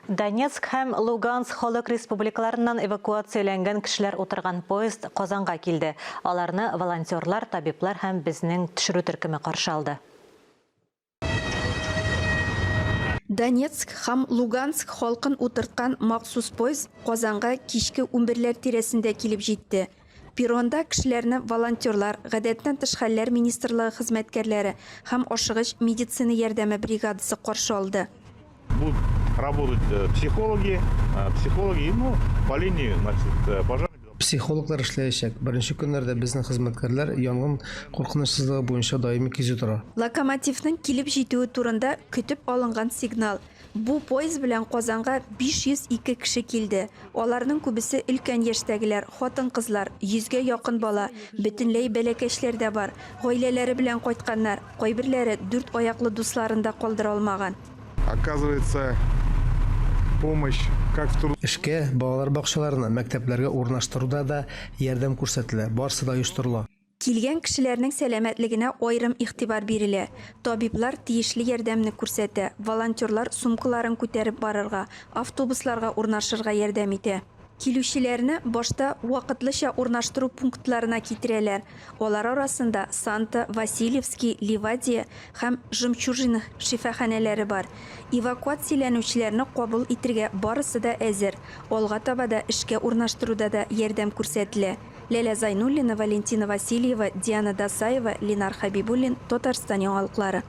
Донецк һәм Луганск халык республикаларыннан эвакуацияләнгән кешеләр утырган поезд Казанга килде. Аларны волонтерлар, табиблар һәм безнең төшерү төркеме каршы алды. Донецк һәм Луганск халкын утырткан махсус поезд Казанга кичке унберләр тирәсендә килеп җитте. Перронда кешеләрне волонтерлар, Гадәттән тыш хәлләр министрлыгы хезмәткәрләре һәм ашыгыч медицина ярдәме бригадасы каршы алды. Будут работать э, психологи, э, психологи, ну, по линии, значит, э, пожарной Психологлар эшләячәк. Беренче көннәрдә безнең хезмәткәрләр янгын куркынычсызлыгы буенча даими кизү тора. Локомотивның килеп җитүе турында көтеп алынган сигнал. Бу поезд белән Казанга 502 кеше килде. Аларның күбесе өлкән яшьтәгеләр, хатын-кызлар, йөзгә якын бала, бөтенләй бәләкәчләр дә бар. Гаиләләре белән кайтканнар, кайберләре дүрт аяклы дусларын да калдыра алмаган. Оказывается помощь как в труд. Эшкә, балалар бакчаларына, мәктәпләргә урнаштыруда да ярдәм күрсәтелә, барысы да оештырыла. Килгән кешеләрнең сәламәтлегенә аерым игътибар бирелә. Табиблар тиешле ярдәмне күрсәтә, волонтерлар сумкаларын күтәреп барырга, автобусларга урнашырга ярдәм итә. Килүчеләрне башта вакытлыча урнаштыру пунктларына китерәләр, алар арасында Санта, Васильевский, Ливадия һәм Жемчужина шифаханәләре бар. Эвакуацияләнүчеләрне кабул итергә барысы да әзер, алга таба да эшкә урнаштыруда да ярдәм күрсәтелә. Ләлә Зайнуллина, Валентина Васильева, Диана Дасаева, Ленар Хәбибуллин, Татарстан яңалыклары.